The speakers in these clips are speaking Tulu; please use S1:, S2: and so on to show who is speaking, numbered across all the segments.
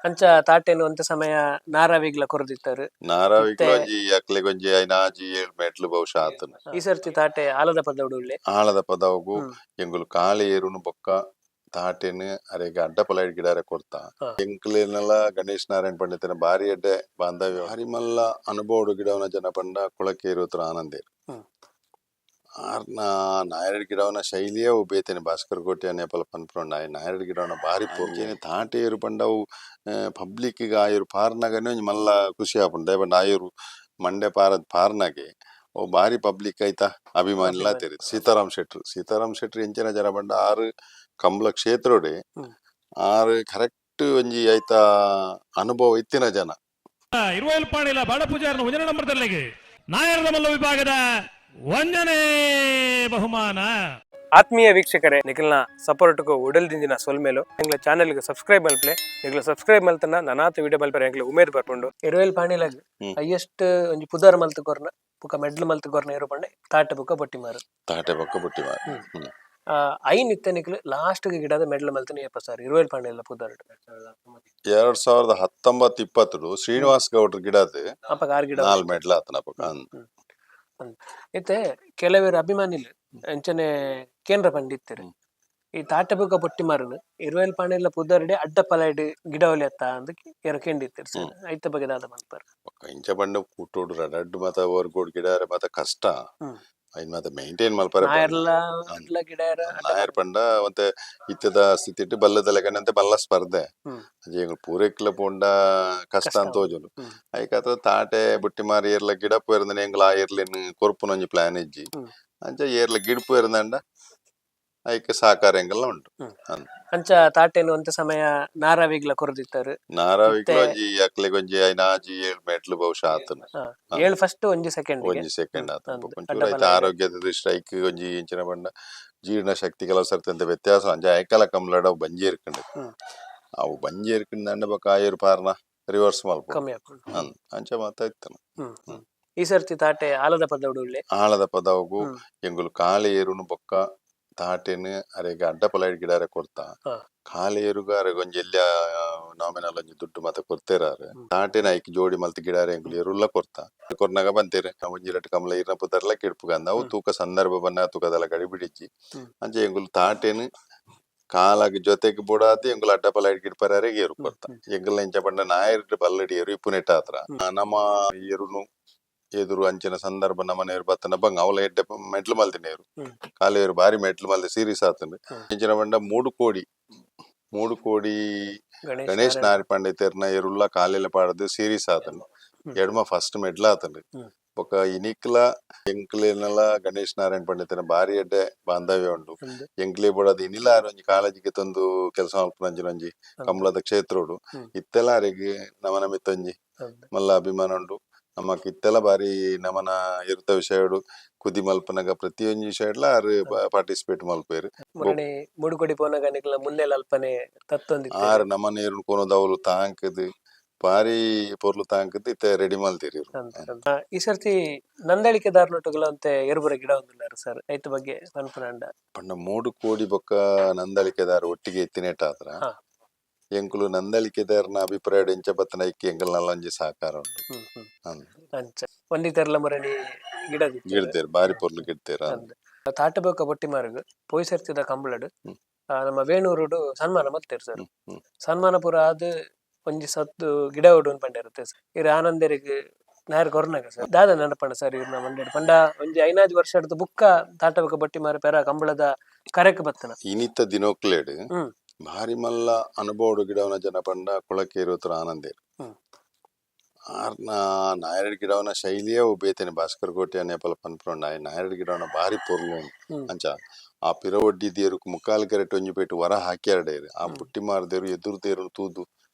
S1: ಅಂಚ ತಾಟೆನ್ ಒಂತೆ ಸಮಯ ನಾರಾವಿಗ್ಲ ಕೊರ್ದಿತ್ತರ್.
S2: ನಾರಾವಿಗ್ಲ
S1: ಇತ್ತೆ
S2: ಒಂಜಿ ಅಕ್ಲೆಗ್ ಒಂಜಿ ಐನಾಜಿ ಏಳ್ ಮೆಟ್ಲು ಬಹುಶಃ ಆತುಂಡು.
S1: ಈ ಸರ್ತಿ ತಾಟೆ ಆಲದ ಪದವುಡು ಉಲ್ಲೆ.
S2: ಆಳದ ಪದವುಗು ಎಂಕುಲು ಕಾಳಿ ಏರುನು ಬೊಕ್ಕ ತಾಟೆನ್ ಅರೆಗ್ ಅಡ್ಡ ಪಲೈಡ್ ಗಿಡಾರೆ ಕೊರ್ತ. ಎಂಕ್ಲೆನಲ ಗಣೇಶ್ ನಾರಾಯಣ್ ಪಂಡಿತನ ಬಾರಿ ಎಡ್ಡೆ ಬಾಂಧವ್ಯ. ಬಾರಿ ಮಲ್ಲ ಅನುಭವಡು ಗಿಡವನ ಜನ ಪಂಡ ಕುಳಕೇರುತ್ರ ಆನಂದೇರ್. ಆರ್ನ ನಾಯರಡ್ ಗಿಡವನ ಶೈಲಿಯೇ ಅವು ಬೇತೆನೆ. ಭಾಸ್ಕರ್ ಕೋಟಿ ಅನೇಪಲ ಪನ್ಪುಂಡ ನಾಯರಡ್ ಗಿಡವನ ಬಾರಿ ಪೊರ್ಲು. ತಾಟೆ ಏರು ಪಂಡ ಅವು ಪಬ್ಲಿಕ್ ಗ್ ಆಯೆರ್ ಪಾರ್ನಗನೆ ಒಂಜಿ ಮಲ್ಲ ಖುಷಿ ಆಪುಂಡು. ದಾಯೆ ಪಂಡ ಆಯೆರು ಮಂಡೆ ಪಾರದ್ ಪಾರ್ನಗೆ ಅವು ಬಾರಿ ಪಬ್ಲಿಕ್ ಐತ ಅಭಿಮಾನಿಲ ಆತೆರ್. ಸೀತಾರಾಮ್ ಶೆಟ್ರು, ಸೀತಾರಾಮ್ ಶೆಟ್ರು ಎಂಚಿನ ಜನ ಪಂಡ ಆರು ಕಂಬ್ಲ ಕ್ಷೇತ್ರಡೆ ಆರು ಕರೆಕ್ಟ್ ಒಂಜಿ ಐತ ಅನುಭವ ಇತ್ತಿನ ಜನ.
S3: ಇರುವೈಲ್ಪಾಣಿಲ ಬಾಡ ಪೂಜಾರನ ಒಂಜನೇ ನಂಬರ್ ತರಲೆಗೆ ನಾಯರದ ಮಲ್ಲ ವಿಭಾಗದ ಒಂಜನೇ ಬಹುಮಾನ.
S1: ಆತ್ಮೀಯ ವೀಕ್ಷಕರೇ, ನಿಖಲ್ನ ಸಪೋರ್ಟ್ಗೂ ಉಡಲ್ ದಿಂಜಿನ ಸೊಲ್ಮೇಲು. ಎಂಗ್ಲ ಚಾನೆಲ್ಗೆ ಸಬ್ಸ್ಕ್ರೈಬ್ ಮಲ್ಪ್ಲೆ. ನಿಗ್ಲ ಸಬ್ಸ್ಕ್ರೈಬ್ ಮಲ್ತನ ನನಾತ್ ವಿಡಿಯೋ ಮಲ್ಪರೆ ಎಂಗ್ಲ ಉಮೇದ್ ಬರ್ಪುಂಡು. ಇರುವೆಲ್ ಪಾಣಿಲಾಗ್ ಹೈಯೆಸ್ಟ್ ಒಂಜಿ ಪುದರ್ ಮಲ್ತ್ ಕೊರ್ನ ಬುಕ ಮೆಡ್ಲ್ ಮಲ್ತ್ ಕೊರ್ನ ಏರು ಪಂಡೆ ತಾಟೆ ಬುಕ ಬೊಟ್ಟಿಮಾರು.
S2: ತಾಟೆ ಬೊಕ್ಕ ಬೊಟ್ಟಿಮಾರು.
S1: ಐನ್ ಇತ್ತೆ ನಿಕ್ಲು ಲಾಸ್ಟ್ ಗೆ ಗಿಡದ ಮೆಡ್ಲ್ ಮಲ್ತನ ಏಪ ಸರ್ ಇರುವೆಲ್ ಪಾಣಿಲ ಪುದರ್?
S2: 2019-20 ಶ್ರೀನಿವಾಸ್ ಗೌಡ್ರ ಗಿಡದ
S1: ಅಪಗ ಆರ್ ಗಿಡ
S2: ನಾಲ್ ಮೆಡ್ಲ್ ಆತನ ಅಪಗ.
S1: ಇತ್ತೆ ಕೆಲವರು ಅಭಿಮಾನಿಲು ಅಂಚನೆ ಕೇಂದ್ರ ಪಂಡಿತ್ತರು, ಈ ತಾಟೆ ಬೊಕ್ಕ ಬೊಟ್ಟಿ ಮಾರನು ಇರುವೆಲ್ ಪಾಣಿಲ ಪುದರ್ಡೆ ಅಡ್ಡ ಪಲೈಡ್ ಗಿಡವಲಿ ಅತ್ತ ಅಂದ್ ಏರ ಕೇಂದಿತ್ತೆರ್ ಸರ್, ಐತ ಬಗ್ಗೆ ದಾದ ಮನ್ಪರ್?
S2: ಬೊಕ್ಕ ಇಂಚ ಪಂಡ ಕೂಟೋಡು ರಡ್ಡ್ ಮಾತ ವರ್ಗೋಡ್ ಗಿಡ ಮಾತ ಕಷ್ಟ. ಐನ್ ಮಾತ ಮೇಂಟೈನ್ ಮಲ್ಪರೆ.
S1: ನಾಯರ್ಲ ಅಡ್ಲ ಗಿಡ ಏರ ಅಡ್ಡ.
S2: ನಾಯರ್ ಪಂಡ ಒಂತೆ ಇತ್ತದ ಸ್ಥಿತಿಟ್ ಬಲ್ಲದ ಲೆಕ್ಕನಂತೆ ಬಲ್ಲ ಸ್ಪರ್ಧೆ. ಎಂಕುಲು ಪೂರೆಕ್ಲ ಪೋಂಡ ಕಷ್ಟ
S1: ಕಷ್ಟ.
S2: ಅಂತ ತೋಜುಂಡು. ಐಕಾತ್ರ ತಾಟೆ ಬುಟ್ಟಿ ಮಾರಿ ಏರ್ಲ ಗಿಡಪ್ಪು ಏರ್ಂದ ಎಂಕುಲು ಆ ಏರ್ಲೆನ್ ಕೊರ್ಪುನ ಒಂಜಿ ಪ್ಲಾನ್ ಇಜ್ಜಿ. ಅಂಚ ಏರ್ಲ ಗಿಡಪು ಏರ್ಂದಂಡ ಐಕ್ ಸಹಕಾರ ಎಂಕಲ್ನ ಉಂಡು.
S1: ಅಂಚ ತಾಟೆನ್ ಒಂತೆ ಸಮಯ ನಾರಾವಿಗ್ಲ ಕೊರ್ದಿತ್ತರ್.
S2: ನಾರಾವಿಗ್ಲ
S1: ಇತ್ತೆ
S2: ಒಂಜಿ ಅಕ್ಲೆಗ್ ಒಂಜಿ ಐನಾಜಿ ಏಳ್ ಮೆಟ್ಲು ಬಹುಶಃ ಆತುಂಡು.
S1: ಏಳ್ ಫಸ್ಟ್, ಒಂಜಿ ಸೆಕೆಂಡ್.
S2: ಒಂಜಿ ಸೆಕೆಂಡ್ ಆತ. ಒಂಚೂರು
S1: ಅಡ್ಡ
S2: ಐತ
S1: ಪಲೈಡ್.
S2: ಆರೋಗ್ಯದ ದೃಷ್ಟಿ ಐಕ್ ಒಂಜಿ ಇಂಚಿನ ಪಂಡ ಜೀರ್ಣ ಶಕ್ತಿ ಕೆಲವು ಸರ್ತಿ ಅಂತ ವ್ಯತ್ಯಾಸ. ಅಂಚ ಐಕಲ ಕಮ್ಲಡ ಅವು ಬಂಜಿ ಇರ್ಕಂಡು. ಅವು ಬಂಜಿ ಇರ್ಕಂಡು ಬೊಕ್ಕ ಆಯುರ್ ಪಾರ್ನ ರಿವರ್ಸ್ ಮಲ್ಪು
S1: ಕಮ್ಮಿ ಆಪುಂಡು.
S2: ಅಂಚ ಮಾತ ಇತ್ತನ.
S1: ಹ್ಮ್ ಹ್ಮ್. ಈ ಸರ್ತಿ ತಾಟೆ ಆಲದ ಪದವುಡು ಉಲ್ಲೆ.
S2: ಆಳದ ಪದವುಗು ಎಂಕುಲು ಕಾಳಿ ಏರುನು ಬೊಕ್ಕ ತಾಟೆನ್ ಅರೆಗ್ ಅಡ್ಡ ಪಲೈಡ್ ಗಿಡಾರೆ ಕೊರ್ತ. ಕಾಳಿ ಏರುಗ ಅರೆಗ್ ಒಂಜಿ ಎಲ್ಯ ನಾಮಿನಲ್ ಒಂಜಿ ದುಡ್ಡು ಮಾತ ಕೊರ್ತೆರಾರು. ತಾಟೆನ ಐಕ್ ಜೋಡಿ ಮಲ್ತ್ ಗಿಡಾರೆ ಎಂಕುಲು ಎರುಲ್ಲ ಕೊರ್ತ. ಕೊರ್ನಗ ಬಂತೇರು ಒಂಜಿ ರಡ್ಡ್ ಕಮಲ ಇರ್ನ ಪುದರ್ಲ ಕಿಡ್ಪುಗಂದ ಅವು ತೂಕ ಸಂದರ್ಭ ಬನ್ನ ತೂಕದಲ್ಲ ಗಡಿ ಬಿಡಿಜ್ಜಿ. ಅಂಚ ಎಂಕುಲು ತಾಟೆನ್ ಕಾಲಾಗ್ ಜೊತೆಗ್ ಬೋಡಾದ್ ಎಂಕುಲು ಅಡ್ಡ ಪಲೈಡ್ ಗಿಡ್ಪರಾರೆ ಏರು ಕೊರ್ತ. ಎಂಕುಲ್ನ ಇಂಚ ಪಂಡ ನಾಯರ್ಡ್ ಬಲ್ಲಡಿ ಏರು ಇಪ್ಪುನೆಟ್ ಆತ್ರ ನಮ್ಮ ಎರುನು ಎದುರು ಅಂಚಿನ ಸಂದರ್ಭ ನಮ್ಮ ನೇರು ಬತ್ತನ ಬಂಗ ಅವಲ ಎಡ್ಡೆ ಮೆಟ್ಲು ಮಲ್ತಿನೇರು. ಕಾಲೇರು ಬಾರಿ ಮೆಟ್ಲು ಮಲ್ತಿ ಸೀರೀಸ್ ಆತುಂಡು. ಇಂಚಿನ ಪಂಡ ಮೂಡು ಕೋಡಿ ಮೂಡು ಕೋಡಿ
S1: ಗಣೇಶ್
S2: ಗಣೇಶ್
S1: ನಾರಾಯಣ್.
S2: ನಾರಿ ಪಂಡಿತೆರ್ನ ಎರುಲ್ಲ ಕಾಲೆಲ ಪಾಡ್ದು ಸೀರೀಸ್ ಆತುಂಡು. ಎಡ್ಮ ಫಸ್ಟ್ ಮೆಡ್ಲ್ ಆತುಂಡು. ಬೊಕ್ಕ ಇನಿಕ್ಲ ಎಂಕ್ಲೆನಲ ಗಣೇಶ್ ನಾರಾಯಣ್ ಪಂಡಿತನ ಬಾರಿ ಎಡ್ಡೆ ಬಾಂಧವ್ಯ ಉಂಡು. ಎಂಕ್ಲೆ ಬೋಡಾದ್ ಇನಿಲ ಆರ್ ಒಂಜಿ ಕಾಳಜಿಗೆ ತಂದು ಕೆಲಸ ಮಲ್ಪುನ ಅಂಚಿನ ಒಂಜಿ ಕಂಬ್ಳದ ಕ್ಷೇತ್ರಡು. ಇತ್ತೆಲ ಅರೆಗ್ ನಮನ ಮಿತ್ತೊಂಜಿ ಮಲ್ಲ ಅಭಿಮಾನ ಉಂಡು. ನಮಕ್ ಇತ್ತೆಲ ಬಾರಿ ನಮನ ಇರುತ್ತ ವಿಷಯಡು ಕುದಿ ಮಲ್ಪನಗ ಪ್ರತಿಯೊಂಜಿ ವಿಷಯಡ್ಲ ಆರ್ ಪಾರ್ಟಿಸಿಪೇಟ್ ಮಲ್ಪೆರ್.
S1: ಮುರಣಿ ಮುಡುಕೊಡಿ ಪೋನಗ ನಿಕ್ಲ ಮುನ್ನೆಲ ಅಲ್ಪನೆ ತತ್ತೊಂದಿತ್ತೆರ್.
S2: ಆರ್ ನಮನ ಏರುನ್ ಕೊನೊದವ್ಲು ತಾಂಕದ್ ಬಾರಿ ಪೊರ್ಲು ತಾಂಕದ್ ಇತ್ತೆ ರೆಡಿ ಮಲ್ತೆರ್.
S1: ಅಂದ್ ಅಂದ್. ಈ ಸರ್ತಿ ನಂದಳಿಕೆ ದಾರ್ನೊಟ್ಟುಗುಲ ಒಂತೆ ಎರುಬುರ ಗಿಡ ಒಂದುಲ್ಲಾರ ಸರ್, ಐತ ಬಗ್ಗೆ ಪನ್ಪುನಾಂಡ?
S2: ಪಂಡ ಮೂಡು ಕೋಡಿ ಬೊಕ್ಕ ನಂದಳಿಕೆದಾರ್ ಒಟ್ಟಿಗೆ ಇತ್ತಿನೇಟ ಆತ್ರ ಎಂಕುಲು ನಂದಳಿಕೆದಾರ್ನ ಅಭಿಪ್ರಾಯ ಎಂಚ ಬತ್ತನ ಐಕ್ ಎಂಕಲ್ನಲ್ಲ ಒಂಜಿ ಸಹಕಾರ ಉಂಡು.
S1: ಹ್ಮ್ ಹ್ಮ್.
S2: ಅಂದ್.
S1: ಅಂಚ ಒಂಜಿ ತೆರ್ಲ ಮುರಣಿ ಗಿಡ
S2: ಗಿಡ್ತೇರ್ ಬಾರಿ ಪೊರ್ಲು ಗಿಡ್ತೇರ್.
S1: ಅಂದ್. ತಾಟೆ ಬೊಕ್ಕ ಬೊಟ್ಟಿ ಮಾರ್ಗ್ ಪೋಯಿ ಸರ್ತಿದ ಕಂಬಳಡ್ ನಮ್ಮ ವೇಣೂರುಡು ಸನ್ಮಾನ ಮಲ್ತೆರ್ ಸರ್.
S2: ಹ್ಮ್ ಹ್ಮ್.
S1: ಸನ್ಮಾನ ಪೂರ ಆದ್ ಒಂಜಿ ಸತ್ತು ಗಿಡ ಉಡು ಪಂಡೆರುತ್ತೆ ಇರ್ ಆನಂದರಿಗೆ ನಾಯರ್ ಕೊರ್ನಾಗ ಸರ್, ದಾದ ನೆನಪಂಡ ಸರ್ ಇರ್ನ ಮಂಡೆಡ್? ಪಂಡ ಒಂಜಿ ಐನಾಜ್ ವರ್ಷಡ್ದು ಬುಕ್ಕ ತಾಟೆ ಬೊಕ್ಕ ಬೊಟ್ಟಿ ಮಾರು ಪೆರ ಕಂಬಳದ ಕರೆಕ್ ಬತ್ತನ.
S2: ಇನಿತ ದಿನೋಕ್ಲೆಡ್ ಭಾರಿ ಮಲ್ಲ ಅನುಭವಡು ಗಿಡವನ ಜನ ಪಂಡ ಕುಳಕೇರುತ್ರ ಆನಂದೇರ್. ಆರ್ನ ನಾಯರಡ್ ಗಿಡವನ ಶೈಲಿಯೇ ಅವು ಬೇತೆನೆ. ಭಾಸ್ಕರ್ ಕೋಟಿ ಅನೇಪಲ ಪನ್ಪುಂಡ ನಾಯರಡ್ ಗಿಡವನ ಬಾರಿ ಪೊರ್ಲು. ಅಂಚ ಆ ಪಿರವಡ್ಡಿ ದೇರುಕು ಮುಕ್ಕಾಲ್ ಕೆರೆಟ್ ಒಂಜಿ ಪೇಟು ವರ ಹಾಕ್ಯಾರಡೇರು ಆ ಬುಟ್ಟಿ ಮಾರದೇರು ಎದುರು ದೇರು ತೂದು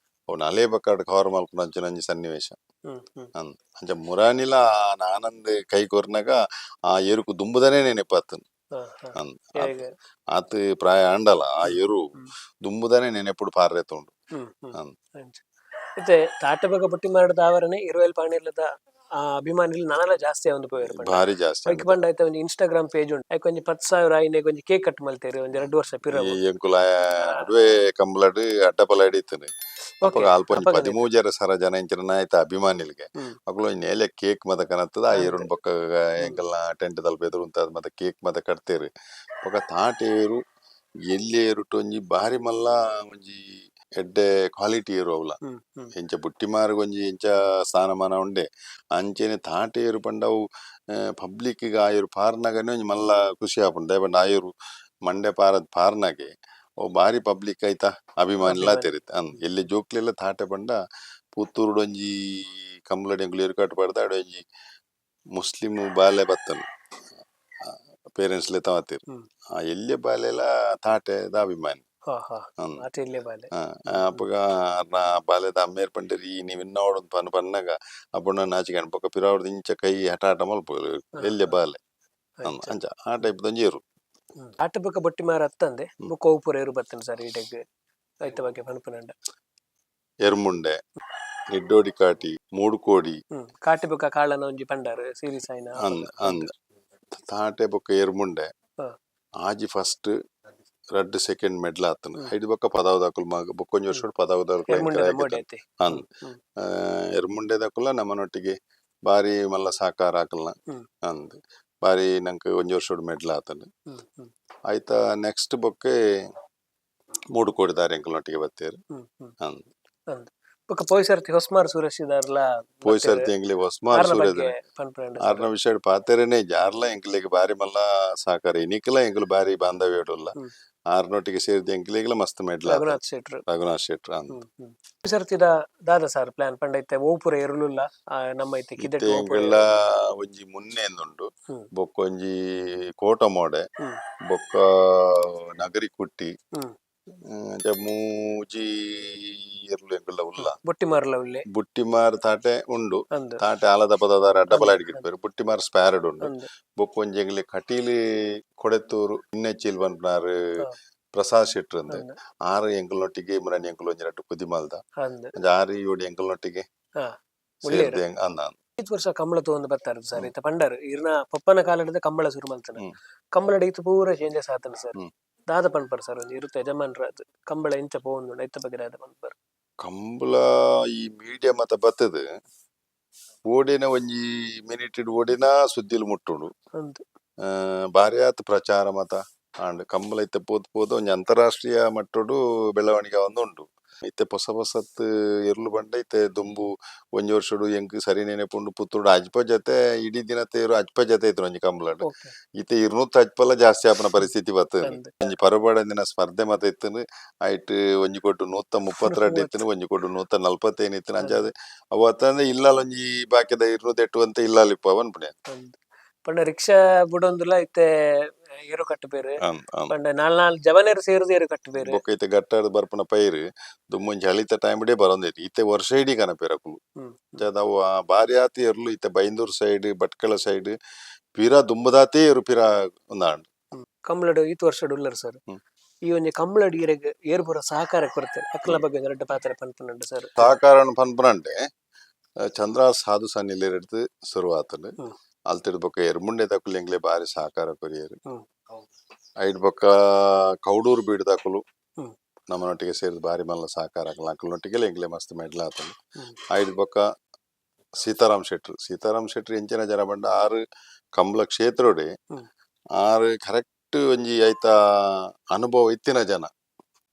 S2: ಅವು ನಲೆ ಬಕ್ಕಾಡ್ ಕವರ್ ಮಲ್ಪುನ ಅಂಚಿನ ಒಂಜಿ ಸನ್ನಿವೇಶ.
S1: ಹ್ಮ್ ಹ್ಮ್.
S2: ಅಂದ್. ಅಂಚ ಮುರಾನಿಲ ಆನಂದ್ ಕೈ ಕೊರ್ನಗ ಆ ಎರುಕು ದುಂಬುದನೇ ನೆನಪಾತನ್.
S1: ಹಾ, ಹಾ.
S2: ಅಂದ್.
S1: ಹೇಗೆ?
S2: ಆತ್ ಪ್ರಾಯ ಆಂಡಲ ಆ ಎರು ದುಂಬುದನೇ ನೆನೆಪುಡು ಪಾರ್ರೆ ತೋಂಡು.
S1: ಹ್ಮ್ ಹ್ಮ್.
S2: ಅಂದ್.
S1: ಅಂಚ ಇತ್ತೆ ತಾಟೆ ಬೊಕ್ಕ ಬುಟ್ಟಿ ಮಾರದ ಆವರಣೆ ಇರುವೆಲ್ ಪಾಣಿರ್ಲದ ಆ ಅಭಿಮಾನಿಲು ನನಲ ಜಾಸ್ತಿ ಆವೊಂದು ಪೋಯೆರ್ ಪಂಡ.
S2: ಭಾರಿ ಜಾಸ್ತಿ.
S1: ಐಕ್ ಪಂಡ ಐತ ಒಂಜಿ ಇನ್ಸ್ಟಾಗ್ರಾಮ್ ಪೇಜ್ ಉಂಡು, ಐಕ್ ಒಂಜಿ 10,000 ಆಯಿನೆಗ್ ಒಂಜಿ ಕೇಕ್ ಕಟ್ ಮಲ್ತೆರ್ ಒಂಜಿ 2 ವರ್ಷ ಪಿರವು.
S2: ಈ ಎಂಕುಲ ನಡುವೆ ಕಂಬಳಡ್ ಅಡ್ಡಪಲ ಹಿಡಿತೇನೆ. ಅಪಗ ಅಲ್ಪ ಒಂಜಿ
S1: ಅಪಗನೆ.
S2: 13,500 ಜನ ಇಂಚಿನ ಆಯ್ತ ಅಭಿಮಾನಿಲ್ಗೆ. ಅಕುಲು ಒಂಜಿ ನೇಲೆ ಕೇಕ್ ಮತ ಕನತ್ತದ ಆ ಏರುನ್ ಬೊಕ್ಕ ಎಂಕಲ್ನ ಟೆಂಟ್ ದಲ್ಪ ಎದುರು ಉಂತಾದ್ ಮತ ಕೇಕ್ ಮತ ಕಟ್ತೇರು. ಬೊಕ್ಕ ತಾಟೇರು ಎಲ್ಲಿ ಏರುಟ್ ಒಂಜಿ ಬಾರಿ ಮಲ್ಲ ಒಂಜಿ ಎಡ್ಡೆ ಕ್ವಾಲಿಟಿ ಏರು ಅವಲ.
S1: ಹ್ಮ್ ಹ್ಮ್
S2: ಎಂಚ ಬುಟ್ಟಿಮಾರ್ಗ್ ಒಂಜಿ ಎಂಚ ಸ್ಥಾನಮಾನ ಉಂಡೆ ಅಂಚೆನೆ ತಾಟೇರು ಪಂಡ ಅವು ಪಬ್ಲಿಕ್ ಆಯುರು ಪಾರ್ನಗನೆ ಒಂಜಿ ಮಲ್ಲ ಖುಷಿ ಆಪುಂಡು. ದಾಯೆ ಪಂಡ ಆಯುರು ಮಂಡೆ ಪಾರದ್ ಪಾರ್ನಗೆ ಅವು ಬಾರಿ ಪಬ್ಲಿಕ್ ಐತ ಅಭಿಮಾನಿಲ ತೆರಿತ್ ಅಂದ್ ಎಲ್ಲಿ ಜೋಕ್ಲೆಲ್ಲ ತಾಟೆ ಪಂಡ ಪುತ್ತೂರುಡು ಒಂಜಿ ಕಂಬ್ಲಡ್ ಎಂಕುಲು ಎರುಕಾಟ್ ಪಾಡ್ದ ಅಡೆ ಒಂಜಿ ಮುಸ್ಲಿಂ ಬಾಲೆ ಬತ್ತನು ಪೇರೆಂಟ್ಸ್ ಲೆ ತವತಿರ್. ಆ ಎಲ್ಯ ಬಾಲೆಲ ತಾಟೆದ ಅಭಿಮಾನಿ.
S1: ಹಾ ಹಾ
S2: ಅಂದ್.
S1: ಆಟ ಇಲ್ಲೇ ಬಾಲೆ.
S2: ಅಪಗ ಅರ್ನ ಬಾಲೆದ ಅಮ್ಮೇರ್ ಪಂಡೆರ್ ಈ ನೀವು ಇನ್ನೋಡು ಪನ್ ಪನ್ನಗ ಅಪುಣ ನಾಚಿಕೆ ಬೊಕ್ಕ ಪಿರಾವಡ್ದು ಇಂಚ ಕೈ ಹಠ ಹಠ ಮಲ್ಪುಗಲು ಎಲ್ಯ ಬಾಲೆ. ಅಂದ್ ಅಂಚ ಆ ಟೈಪ್ ಒಂಜಿ ಏರು.
S1: ಆಟ ಬೊಕ್ಕ ಬೊಟ್ಟಿ ಮಾರ ಅತ್ತಂದೆ ಬೊಕ್ಕ ಒಪುರ ಏರು ಬತ್ತನ್ ಸರ್ ಈಡೆಗ್ ಐತ ಬಗ್ಗೆ ಪನ್ಪುನಂಡ.
S2: ಎರ್ಮುಂಡೆ, ನಿಡ್ಡೋಡಿ ಕಾಟಿ, ಮೂಡುಕೋಡಿ.
S1: ಕಾಟಿ ಬೊಕ್ಕ ಕಾಳನ ಒಂಜಿ ಪಂಡಾರ್ ಸೀರೀಸ್ ಆಯ್ನ.
S2: ಅಂದ್ ಅಂದ್ ತಾಟೆ ಬೊಕ್ಕ ಎರ್ಮುಂಡೆ ಆಜಿ first red second medal ಆತನ. ಐದು ಬೊಕ್ಕ ಪದಾವದಾಕುಲು ಮಗ ಬೊಕ್ಕೊಂಜಿ ವರ್ಷ ಪದಾವದಾಕುಲು
S1: ಎರ್ಮುಂಡೆದ ಮೋಡಿ ಐತಿ.
S2: ಅಂದ್ ಎರ್ಮುಂಡೆದಕುಲ ನಮ್ಮನೊಟ್ಟಿಗೆ ಬಾರಿ ಮಲ್ಲ ಸಹಕಾರ ಆಕಲ್ನ. ಅಂದ್ ಬಾರಿ ನಂಗೆ ಒಂಜಿ ವರ್ಷ ಮೆಡ್ಲ್ ಆತನ.
S1: ಹ್ಮ್ ಹ್ಮ್
S2: ಆಯ್ತಾ ನೆಕ್ಸ್ಟ್ ಬೊಕ್ಕೆ ಮೂಡು ಕೋಡಿದಾರೆ ಎಂಕಲ್ನೊಟ್ಟಿಗೆ ಬತ್ತೇರು.
S1: ಹ್ಮ್ ಹ್ಮ್
S2: ಅಂದ್.
S1: ಅಂದ್ ಬೊಕ್ಕ ಪೋಯ್ ಸರ್ತಿ ಹೊಸ್ಮಾರ್ ಸುರೇಶ್ ಇದಾರ್ಲ
S2: ಪೋಯ್
S1: ಬತ್ತೇರು.
S2: ಸರ್ತಿ ಎಂಕ್ಲೆ ಹೊಸ್ಮಾರ್
S1: ಆರ್ನ
S2: ಸೂರ್ಯದ
S1: ಬಗ್ಗೆ ಪನ್ಪುನಂಡ
S2: ಆರ್ನ ವಿಷಯ ಪಾತೆರನೇ ಜಾರ್ಲ ಎಂಕ್ಲೆಗ್ ಬಾರಿ ಮಲ್ಲ ಸಹಕಾರ ಇನಿಕ್ಲ ಎಂಕುಲು ಬಾರಿ ಬಾಂಧವ್ಯ ಉಲ್ಲ. ಆರ್ನೊಟ್ಟಿಗೆ ಸೇರಿದ ಎಂಕ್ಲೆಗ್ಲ ಮಸ್ತ್ ಮೆಡ್ಲ್ ಆತ.
S1: ರಘುನಾಥ್ ಶೆಟ್ರು.
S2: ರಘುನಾಥ್ ಶೆಟ್ರು ಅಂದ್.
S1: ಹ್ಮ್ ಹ್ಮ್ ಈ ಸರ್ತಿದ ದಾದ ಸರ್ ಪ್ಲಾನ್ ಪಂಡ ಇತ್ತೆ ಓಪುರ ಎರುಲುಲ್ಲ ನಮ್ಮ ಇತ್ತೆ ಕಿದೆಟ್
S2: ಇತ್ತೆ
S1: ಓಪುರ
S2: ಎಂಕುಲ ಒಂಜಿ ಮುನ್ನೆಂದುಂಡು. ಬೊಕ್ಕ ಒಂಜಿ ಕೋಟ ಮೋಡೆ. ಬೊಕ್ಕ ನಗರಿ ಕುಟ್ಟಿ. ಅಂಚ ಮೂಜಿ ಎರ್ಲು ಎಂಕುಲ ಉಲ್ಲ.
S1: ಬೊಟ್ಟಿಮಾರ್ಲ ಉಲ್ಲೆ.
S2: ಬುಟ್ಟಿಮಾರ್ ತಾಟೆ ಉಂಡು.
S1: ಅಂದ್.
S2: ತಾಟೆ ಆಲದ ಪದದಾರ ಅಡ್ಡಬಲ
S1: ಅಂದ್.
S2: ಅಡಿಗಿಡ್ಪೇರು ಬುಟ್ಟಿಮಾರ್ ಸ್ಪ್ಯಾರಡ್ ಉಂಡು.
S1: ಅಂದ್.
S2: ಬೊಕ್ಕ ಒಂಜಿ ಎಂಗ್ಲೆ ಕಟೀಲಿ ಕೊಡೆತ್ತೂರು ಇನ್ನೆಚ್ಚಿಲ್ ಪನ್ಪುನಾರ್ ಪ್ರಸಾದ್ ಶೆಟ್ರ್ ಅಂದ್.
S1: ಅಂದ್.
S2: ಆರು ಎಂಕಲ್ನೊಟ್ಟಿಗೆ ಇಮ್ರಾನ್ ಎಂಕುಲು ಒಂಜಿ ರಡ್ಡ್ ಕುದಿಮಲ್ದ.
S1: ಅಂದ್.
S2: ಅಂಚ ಆರು ಇಯೋಡಿ ಎಂಕಲ್ನೊಟ್ಟಿಗೆ
S1: ಉಲ್ಲೇರ್.
S2: ಸೇರ್ದ್ ಅಂದ್ ಅಂದ್.
S1: ಐದು ವರ್ಷ ಕಂಬಳ ತಗೊಂಡು ಬರ್ತಾರೆ ಸರ್. ಇತ್ತ ಪಂಡರ್ ಇರ್ನ ಪಪ್ಪನ ಕಾಲದ ಕಂಬಳ ಶುರು ಮಲ್ತನ. ಕಂಬಳ ಇತ್ತು ಪೂರ ಚೇಂಜಸ್ ಆತನ ಸರ್. ದಾದ ಪನ್ಪರ್ ಸರ್ ಒಂಜಿ ಇರುತ್ತೆ ಯಜಮಾನ್ರ ಅದು ಕಂಬಳ ಎಂಚ ಪೋವೊಂದುಂಡು ಐತ ಬಗ್ಗೆ ದಾದ ಪನ್ಪರ್.
S2: ಕಂಬಳ ಈ ಮೀಡಿಯಾ ಮತ ಬತ್ತದು ಓಡಿನ ಒಂಜಿ ಮಿನಿಟ್ ಓಡಿನ ಸುದ್ದಿಲು ಮುಟ್ಟುಂಡು.
S1: ಅಂದ್.
S2: ಬಾರಿ ಆತ್ ಪ್ರಚಾರ ಮತ ಆಂಡ್ ಕಂಬಳ ಇತ್ತೆ ಪೋದು ಪೋದು ಒಂಜಿ ಅಂತಾರಾಷ್ಟ್ರೀಯ ಮಟ್ಟೊಡು ಬೆಳವಣಿಗೆ ಒಂದು ಉಂಡು. ಇತ್ತೆ ಪೊಸ ಪೊಸತ್ ಎರ್ಲು ಪಂಡ ಇತ್ತೆ ದುಂಬು ಒಂಜಿ ವರ್ಷಡು ಎಂಕ್ ಸರಿ ನೆನೆಪುಂಡು ಪುತ್ತೂರುಡು ಅಜ್ಪ ಜೊತೆ ಇಡೀ ದಿನ ತೇರು ಅಜ್ಪ ಜೊತೆ ಇತ್ತು ಒಂಜಿ ಕಂಬಳಡ್. ಇತ್ತೆ ಇರ್ನೂತ್ತ ಅಜ್ಪಲ ಜಾಸ್ತಿ ಆಪುನ ಪರಿಸ್ಥಿತಿ ಬತ್ತದು. ಒಂಜಿ ಪರಬಾಡಂದಿನ ಸ್ಪರ್ಧೆ ಮತ ಇತ್ತುಂಡು ಐಟ್ ಒಂಜಿ ಕೊಟ್ಟು 132 ಇತ್ತುಂಡು ಒಂಜಿ ಕೊಟ್ಟು 145 ಇತ್ತುಂಡು. ಅಂಚಾದ್ ಅವು ಅತ್ತಂದೆ ಇಲ್ಲಲ್ ಒಂಜಿ ಬಾಕಿದ 208 ಅಂತ ಇಲ್ಲಲ್ ಇಪ್ಪ ಪನ್ಪುನೆ.
S1: ಅಂದ್. ಪಂಡ ರಿಕ್ಷಾ ಬುಡೊಂದುಲ ಇತ್ತೆ ಏರು ಕಟ್ಟುಪೇರು.
S2: ಅಂದ್ ಅಂದ್.
S1: ಪಂಡ ನಾಲ್ ನಾಲ್ ಜವನೆರ್ ಸೇರ್ದ್ ಏರು ಕಟ್ಟುಪೇರು.
S2: ಬೊಕ್ಕ ಇತ್ತೆ ಗಟ್ಟಾಡ್ ಬರ್ಪುನ ಪೈರು ದುಂಬೊಂಜಿ ಹಳಿತ ಟೈಮ್ ಡೇ ಬರೊಂದೈತಿ ಇತ್ತೆ ವರ್ಷ ಇಡೀ ಕನಪೇರು ಅಕುಲು. ಅಂಚಾದ್ ಅವು ಆ ಬಾರಿ ಆತ್ ಎರ್ಲು ಇತ್ತೆ ಬೈಂದೂರು ಸೈಡ್ ಭಟ್ಕಳ ಸೈಡ್ ಪಿರ ದುಂಬುದಾತೇ ಎರು ಪಿರ ಉಂದಾಂಡ್.
S1: ಕಂಬಳಡ್ ಈತ್ ವರ್ಷಡ್ ಉಲ್ಲರ್ ಸರ್. ಈ ಒಂಜಿ ಕಂಬಳಡ್ ಈರೆಗ್ ಏರ್ ಪೂರ ಸಹಕಾರ ಕೊರ್ತೆರ್ ಅಕ್ಲ ಬಗ್ಗೆ ಒಂಜಿ ರಡ್ಡ್ ಪಾತೆರ ಪನ್ಪುನಂಡು ಸರ್.
S2: ಸಹಕಾರ ಪನ್ಪುನಂಡೆ ಚಂದ್ರ ಸಾಧು ಸನ್ನಿಲೆರ್ದ್ ಶುರು ಆತಂಡ್. ಅಲ್ತಿಡ್ ಬೊಕ್ಕ ಎರ್ಮುಂಡೆ ದಕುಲು ಎಂಕ್ಲೆ ಬಾರಿ ಸಹಕಾರ ಕೊರಿಯೆರ್. ಐಡ್ ಬೊಕ್ಕ ಕೌಡೂರು ಬೀಡ್ ದಕುಲು ನಮ್ಮನೊಟ್ಟಿಗೆ ಸೇರ್ದ್ ಬಾರಿ ಮಲ್ಲ ಸಹಕಾರ ಆಕಲ್ ಅಕಲ್ನೊಟ್ಟಿಗೆ ಎಂಕ್ಲೆ ಮಸ್ತ್ ಮೆಡ್ಲ್ ಆತಂಡ್. ಐಡ್ ಬೊಕ್ಕ ಸೀತಾರಾಮ್ ಶೆಟ್ರು. ಸೀತಾರಾಮ್ ಶೆಟ್ರು ಎಂಚಿನ ಜನ ಪಂಡ ಆರು ಕಂಬಳ ಕ್ಷೇತ್ರೊಡೆ ಆರು ಕರೆಕ್ಟ್ ಒಂಜಿ ಐತ ಅನುಭವ ಇತ್ತಿನ ಜನ.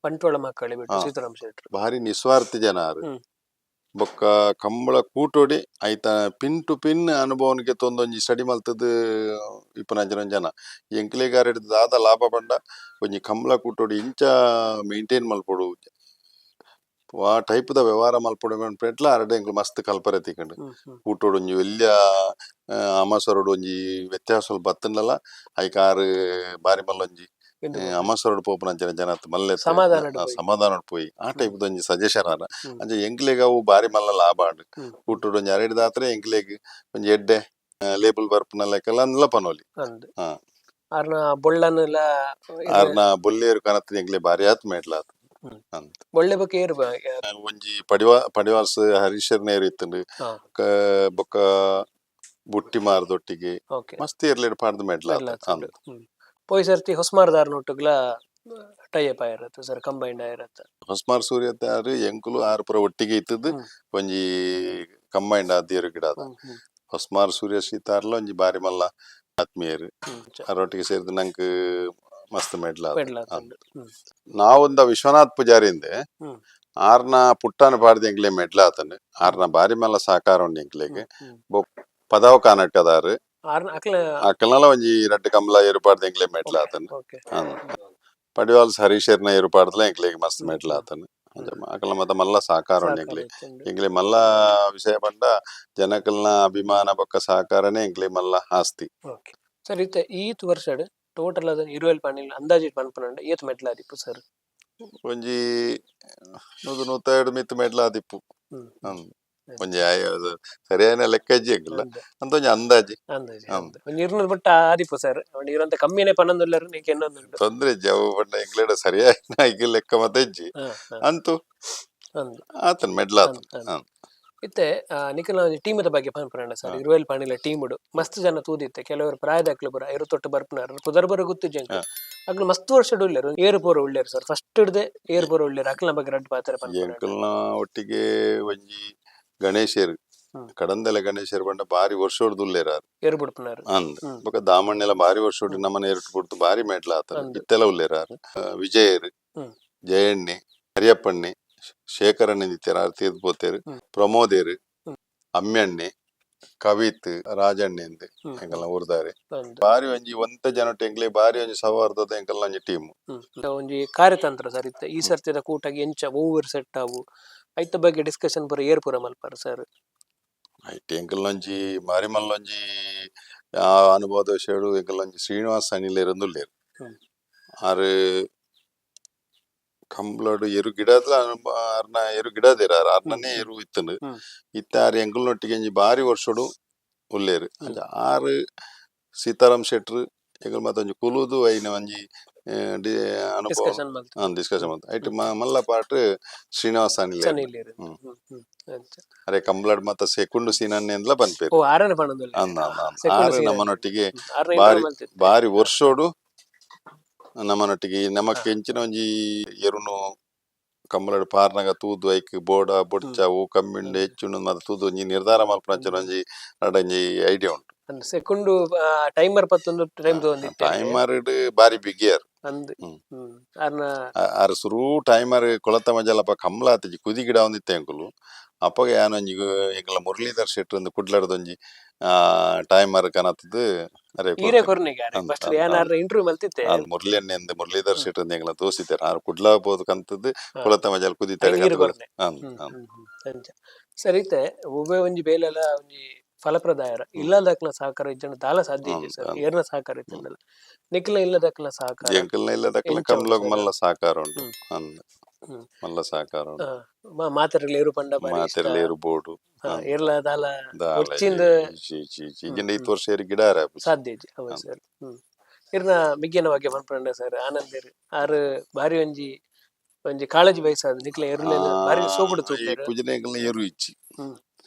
S1: ಬಂಟ್ವಾಳ ಮಕ್ಕಳಿ ಬಿಟ್ಟು ಸೀತಾರಾಮ್ ಶೆಟ್ರು.
S2: ಬಾರಿ ನಿಸ್ವಾರ್ಥಿ ಜನ ಆರು. ಬೊಕ್ಕ ಕಂಬಳ ಕೂಟೋಡಿ ಐತ pin to pin ಅನುಭವನಿಗೆ ತೊಂದೊಂಜಿ study ಮಲ್ತದ್ ಇಪ್ಪುನಂಚಿನ ಜನ. ಎಂಕ್ಲೆಗಾರೆಡ್ ದಾದ ಲಾಭ ಪಂಡ ಒಂಜಿ ಕಂಬಳ ಕೂಟೋಡಿ ಇಂಚ ಮೇಂಟೈನ್ ಮಲ್ಪೊಡು ವಾ ಟೈಪ್ ದ ವ್ಯವಹಾರ ಮಲ್ಪೊಡು ಪನ್ಪೆಟ್ಲ ಅರಡೆ ಎಂಕ್ಲು ಮಸ್ತ್ ಕಲ್ಪರೆ ತಿಕ್ಕಂಡು.
S1: ಹ್ಮ್ ಹ್ಮ್
S2: ಕೂಟೋಡು ಒಂಜಿ ಎಲ್ಯ ಅಮಸರೊಡು ಒಂಜಿ ವ್ಯತ್ಯಾಸ ಬತ್ತುಂಡಲ ಐಕ್ ಆರು ಬಾರಿ ಮಲ್ಲ ಒಂಜಿ ಅಮಸರೊಡು ಪೋಪುನಂಚಿನ ಜನತ್ ಮಲ್ಲೆ
S1: ಸಮಾಧಾನಡ್ ಪೋಯಿ.
S2: ಸಮಾಧಾನಡ್ ಪೋಯಿ ಆ ಟೈಪ್ ದ ಒಂಜಿ ಸಜೆಷನ್ ಆರ. ಅಂಚ ಎಂಕ್ಲೆಗ್ ಅವು ಬಾರಿ ಮಲ್ಲ ಲಾಭ ಆಂಡ್. ಕೂಟೋಡು ಒಂಜಿ ಅರೆಡ್ ದಾತ್ರೆ ಎಂಕ್ಲೆಗ್ ಒಂಜಿ ಎಡ್ಡೆ ಲೇಬಲ್ ಬರ್ಪುನ ಲೆಕ್ಕಲ ಅಂದ್ಲ ಪನೊಲಿ.
S1: ಅಂದ್. ಆರ್ನ ಬೊಳ್ಳನುಲ
S2: ಆರ್ನ ಬೊಲ್ಲೇರು ಕನತ್ ಎಂಕ್ಲೆ ಬಾರಿ ಆತ್ ಮೇಡ್ಲಾತ್. ಅಂತ.
S1: ಒಳ್ಳೆ ಬೊಕ್ಕ ಏರು
S2: ಒಂಜಿ ಪಡಿವಾಲ್ಸ್ ಹರೀಶರ್ನ ಏರು ಇತ್ತುಂಡು. ಬೊಕ್ಕ ಬುಟ್ಟಿ ಮಾರದೊಟ್ಟಿಗೆ ಮಸ್ತ್ ಏರ್ಲೇಡ್ ಪಾಡ್ದು ಮೆಡ್ಲ
S1: ಮೆಡ್ಲ್. ಪೋಯಿ ಸರ್ತಿ ಹೊಸ್ಮಾರ್ದಾರ್ ನೊಟ್ಟುಗ್ಲ tie up ಆಯಿರತ್ತೆ sir, combined ಆಯಿರತ್ತೆ.
S2: Hosmar ಸೂರ್ಯತಾರು ಎಂಕುಲು ಆರು ಪುರ ಒಟ್ಟಿಗೆ ಇತ್ತದ್ದು. ಒಂಜಿ ಕಂಬೈಂಡ್ ಆದ್ ಏರು ಗಿಡ. ಹೊಸ್ಮಾರ್ ಸೂರ್ಯ ಸೀತಾರ್ಲ ಒಂಜಿ ಬಾರಿ ಮಲ್ಲ ಆತ್ಮೀಯರು. ಅರೊಟ್ಟಿಗೆ ಸೇರಿದ ನಂಕ್ ಮಸ್ತ್ ಮೆಡ್ಲ.
S1: ಮೆಡ್ಲ್.
S2: ನಾವೊಂದ ವಿಶ್ವನಾಥ್ ಪೂಜಾರಿಂದೆ. ಆರ್ನ ಪುಟ್ಟನ ಪಾಡ್ದು ಎಂಕ್ಲೆ ಮೆಡ್ಲ ಆತನು. ಆರ್ನ ಬಾರಿ ಮಲ್ಲ ಸಹಕಾರ ಉಂಡು ಎಂಕ್ಲೆಗ್. ಪದವ ಕಾನಟ್ಟದಾರು.
S1: ಅಕ್ಲ
S2: ಅಕ್ಕಲ್ನಲ ಒಂಜಿ ರಡ್ಡ್ ಕಮಲ ಏರು ಪಾಡ್ದು ಎಂಕ್ಲೆ ಮೆಡ್ಲ ಆತನು. ಪಡಿವಾಲ್ಸ್ ಹರೀಶರ್ನ ಏರು ಪಾಡ್ದಲ ಎಂಕ್ಲೆಗ್ ಮಸ್ತ್ ಮೆಡ್ಲ ಆತನು. ಅಕಲ್ನ ಮತ್ತ ಮಲ್ಲ ಸಹಕಾರ ಉಂಡು ಎಂಕ್ಲೆ. ಎಂಕ್ಲೆ ಮಲ್ಲ ವಿಷಯ ಪಂಡ ಜನಕಲ್ನ ಅಭಿಮಾನ ಬೊಕ್ಕ ಸಹಕಾರನೇ ಎಂಕ್ಲೆ ಮಲ್ಲ ಆಸ್ತಿ.
S1: ಓಕೆ ಸರ್, ಇತ್ತೆ ಈತ್ ವರ್ಷಡ್ ಟೋಟಲ್ ಅದನ್ನ ಇರುವೆಲ್ ಪಣಿಲ್ ಅಂದಾಜಿ ಪನ್ಪುನಂಡ ಏತ್ ಮೆಡ್ಲ್ ಆದಿಪ್ಪು ಸರ್?
S2: ಒಂಜಿ 100 150 ಮಿತ್ತ್ ಮೆಡ್ಲ ಆದಿಪ್ಪು. ಒಂಜಿ ಸರಿಯಾದ ಲೆಕ್ಕ ಇಜ್ಜಿ ಎಂಕಲ್ಲ, ಅಂತ ಒಂಜಿ ಅಂದಾಜಿ.
S1: ಅಂದಾಜಿ. ಒಂಜಿ 200 ಬಟ್ಟ ಆದಿಪ್ಪು ಸರ್. ಒಂಜಿ ಇರಂತ ಕಮ್ಮಿನೇ ಪನ್ನೊಂದುಲ್ಲೆರ್ ನೀಕ್ ಎನ್ನೊಂದುಂಡು.
S2: ತೊಂದ್ರೆ ಇಜ್ಜಿ. ಅವು ಪಂಡ ಎಂಕ್ಲೆಡ ಸರಿಯಾದ ಐಕ್ ಲೆಕ್ಕ ಮತ ಇಜ್ಜಿ. ಅಂತೂ ಆತನ್ ಮೆಡ್ಲ ಆತನ್.
S1: ಇತ್ತೆ ನಿಕಲ್ನ ಒಂಜಿ ಟೀಮದ ಬಗ್ಗೆ ಪನ್ಪುನಂಡ ಸರ್. ಇರುವೆಲ್ ಪಣಿಲ ಟೀಮುಡು ಮಸ್ತ್ ಜನ ತೂದಿತ್ತೆ. ಕೆಲವರು ಪ್ರಾಯದಕ್ಲು ಪೂರ ಇರುತೊಟ್ಟು ಬರ್ಪುನಾರ್, ಪುದರ್ ಬರ ಗೊತ್ತಿಜ್ಜಿ ಎಂಕ್. ಅಕ್ಲು ಮಸ್ತ್ ವರ್ಷಡ್ ಉಲ್ಲೆರ್, ಏರು ಪೂರ ಉಲ್ಲೆರ್ ಸರ್. ಫಸ್ಟ್ ಹಿಡ್ದೆ ಏರು ಪೂರ ಉಲ್ಲೆರ್. ಅಕ್ಲ್ನ ಬಗ್ಗೆ ರಡ್ಡ್ ಪಾತೆರ ಪನ್ಪುನಂಡ.
S2: ಎಂಕಲ್ನ ಒಟ್ಟಿಗೆ ಒಂಜಿ ಗಣೇಶರು, ಕಡಂದಲೆ ಗಣೇಶರು ಪಂಡ ಬಾರಿ ವರ್ಷೊಡ್ದು ಉಲ್ಲೆರ್ ಆರ್.
S1: ಏರು ಬುಡ್ಪುನಾರ್.
S2: ಅಂದ್. ಬೊಕ್ಕ ದಾಮಣ್ಣೆಲ ಬಾರಿ ವರ್ಷೊಡು ನಮ್ಮನೆ ಏರುಟ್ ಬುಡ್ದು ಬಾರಿ ಮೆಡ್ಲ ಆತನ. ಇತ್ತೆಲ ಉಲ್ಲೆರ್ ಆರ್. ವಿಜಯರು, ಜಯಣ್ಣೆ, ಹರಿಯಪ್ಪಣ್ಣೆ, ಶೇಖರಣ್ಣೆ ಇತ್ತೆರ್, ಆರ್ ತೀರ್ದ್ ಪೋತೆರ್. ಪ್ರಮೋದೇರು, ಅಮ್ಯಣ್ಣೆ, ಕವಿತ್, ರಾಜಣ್ಣೆ ಅಂದ್ ಎಂಕಲ್ನ ಊರ್ದಾರೆ. ಬಾರಿ ಒಂಜಿ ಒಂತೆ ಜನಟ್ ಎಂಕ್ಲೆ ಬಾರಿ ಒಂಜಿ ಸೌಹಾರ್ದದ ಎಂಕಲ್ನ ಒಂಜಿ ಟೀಮ್.
S1: ಒಂಜಿ ಕಾರ್ಯತಂತ್ರ ಸರ್ ಇತ್ತೆ ಈ ಸರ್ತಿದ ಕೂಟಗ್ ಎಂಚ ಓವರ್ ಸೆಟ್ ಆವು, ಐತ ಬಗ್ಗೆ ಡಿಸ್ಕಷನ್ ಪೂರ ಏರ್ ಪೂರ ಮಲ್ಪರ್ ಸರ್?
S2: ಐಟ್ ಎಂಕಲ್ನೊಂಜಿ ಬಾರಿ ಮಲ್ಲೊಂಜಿ ಅನುಭವದ ವಿಷಯಡು ಎಂಕಲ್ನೊಂಜಿ ಶ್ರೀನಿವಾಸ್ ಅನಿಲೇರ್ ಉಲ್ಲೆರ್. ಆರ್ ಕಂಬ್ಳಡ್ ಎರು ಗಿಡದ ಆರ್ನ ಎರು ಗಿಡದೇರ್ ಆರ್ ಆರ್ನನೇ ಎರು ಇತ್ತುಂಡು. ಇತ್ತೆ ಆರ್ ಎಂಕಲ್ನೊಟ್ಟಿಗೆ ಒಂಜಿ ಬಾರಿ ವರ್ಷೊಡು ಉಲ್ಲೆರ್. ಅಂಚ ಆರ್ ಸೀತಾರಾಮ್ ಶೆಟ್ರು ಎಂಕುಲು ಮಾತ ಒಂಜಿ ಕುಲುದು ಐನ ಒಂಜಿ ಅನುಭವ
S1: ಡಿಸ್ಕಷನ್ ಮಲ್ತ್
S2: ಡಿಸ್ಕಷನ್ ಮಲ್ತ್ ಐಟ್ ಮಲ್ಲ ಪಾರ್ಟ್ ಶ್ರೀನಿವಾಸ ಅನಿಲ್.
S1: ಸನಿಲೇರ್.
S2: ಅರೆ ಕಂಬ್ಳಡ್ ಮಾತ ಸೆಕುಂಡು ಸೀನನ್ನೆ ಅಂದ್ಲ ಪನ್ಪೆರ್.
S1: ಓ, ಆರನೆ ಪನೊಂದುಲ್ಲೆರ್.
S2: ಅಂದ್ ಅಂದ್ ಅಂದ್.
S1: ಸೆಕುಂಡು
S2: ಆರ್
S1: ಸೀನನ್ನೆ.
S2: ನಮ್ಮನೊಟ್ಟಿಗೆ
S1: ಆರ್ನ
S2: ಬಾರಿ
S1: ಇಂಟರ್ವ್ಯೂ ಮಲ್ತಿತ್ತೆ.
S2: ಬಾರಿ ವರ್ಷೊಡು ನಮ್ಮನೊಟ್ಟಿಗೆ ನಮಕ್ ಎಂಚಿನ ಒಂಜಿ ಎರುನು ಕಂಬಳಡ್ ಪಾರ್ನಗ ತೂದು ಐಕ್ ಬೋಡ ಬೊಡ್ಚ ಓ ಕಮ್ಮಿ ಉಂಡು ಹೆಚ್ಚುಂಡು ಮಾತ ತೂದು ಒಂಜಿ ನಿರ್ಧಾರ ಮಲ್ಪುನಂಚಿನ ಒಂಜಿ ಒಂಜಿ ಐಡಿಯಾ ಉಂಟು.
S1: ಅಂದ್, ಸೆಕುಂಡು ಟೈಮರ್ ಪತ್ತೊಂದು ಟೈಮ್ ತಗೊಂಡಿತ್ತೆ.
S2: ಟೈಮರ್ ಬಾರಿ ಬಿಗಿಯರ್.
S1: ಅಂದ್. ಆರ್ನ
S2: ಆರ್ ಸುರು ಟೈಮರ್ ಕೊಳತ ಮಜಲಪ್ಪ ಕಮ್ಲ ಆತಿಜಿ ಕುದಿ ಗಿಡ ಒಂದಿತ್ತೆ ಎಂಕುಲು. ಅಪ್ಪಗ ಯಾನ್ ಒಂಜಿ ಎಂಕಲ್ನ ಮುರಳೀಧರ್ ಶೆಟ್ರ್ ಒಂದು ಕುಡ್ಲಡ್ದೊಂಜಿ ಟೈಮರ್ ಕನತದ್ದು ಅರೆ
S1: ಈರೇ ಕೊರ್ನಿಗೆ ಫಸ್ಟ್ ಯಾನ್ ಆರ್ನ ಇಂಟರ್ವ್ಯೂ ಮಲ್ತಿತ್ತೆ.
S2: ಮುರಳಿ ಅಣ್ಣೆಂದು ಮುರಳೀಧರ್ ಶೆಟ್ರ್ ಅಂದ್ ಎಂಕಲ್ನ ತೋಸಿದ್ದಾರೆ. ಆರ್ ಕುಡ್ಲ ಪೋದು ಕಂತದ್ದು ಕೊಳತ ಮಜಲ್ ಕುದಿ
S1: ನೀರು ಕೊರ್ನೆ.
S2: ಅಂದ್ ಅಂದ್.
S1: ಅಂಚ ಸರ್, ಇತ್ತೆ ಒವ್ವೆ ಒಂಜಿ ಬೇಲೆಲ ಒಂಜಿ ಫಲಪ್ರದಾಯರ ಇಲ್ಲದಕ್ಲ ಸಹಕಾರ ಇಜ್ಜಂಡ ದಾಲ ಸಾಧ್ಯ ಇಜ್ಜಿ ಸರ್. ಏರ್ನ ಸಹಕಾರ ಇತ್ತಂಡಲ ನಿಕ್ಲ ಇಲ್ಲದಕ್ಲ ಸಹಕಾರ
S2: ಎಂಕಲ್ನ ಇಲ್ಲದಕ್ಲ
S1: ಎಂಚ
S2: ಕಂಬ್ಲಗ್
S1: ಉಂಡು ಸರ್?
S2: ಮಲ್ಲ ಸಹಕಾರ ಉಂಡು. ಅಂದ್ ಮಲ್ಲ ಸಹಕಾರ ಉಂಡು.
S1: ಮಾತೆರ್ಗ್ಲ ಏರು ಪಂಡ ಬಾರಿ ಇಷ್ಟ.
S2: ಮಾತೆರ್ಲ ಏರು ಬೋಡು.
S1: ಏರ್ಲ ದಾಲ
S2: ದಾಲ
S1: ಒಚ್ಚಿಂದ
S2: ಇಜ್ಜಿ, ಇಜ್ಜಿ, ಇಜ್ಜಿ. ಇಜ್ಜಿಂಡ ಇತ್ ವರ್ಷ ಏರು ಗಿಡ ಆರ ಆಪುಜಿ.
S1: ಸಾಧ್ಯ ಇಜ್ಜಿ. ಹೌದು ಸರ್. ಇರ್ನ ಮಿಗ್ಗಿನ ಬಗ್ಗೆ ಪನ್ಪುಂಡ ಸರ್. ಆನಂದೆರ್ ಆರ್ ಬಾರಿ ಒಂಜಿ ಒಂಜಿ ಕಾಳಜಿ ವಹಿಸಾದ್ ನಿಕ್ಲೆ ಎರುಲೆನ್ ಬಾರಿ ಸೋಕುಡು
S2: ಈ
S1: ತೂಪೆರ್.
S2: ಪೂಜನೆ ಎಂಕಲ್ನ ಏರು ಇಜ್ಜಿ.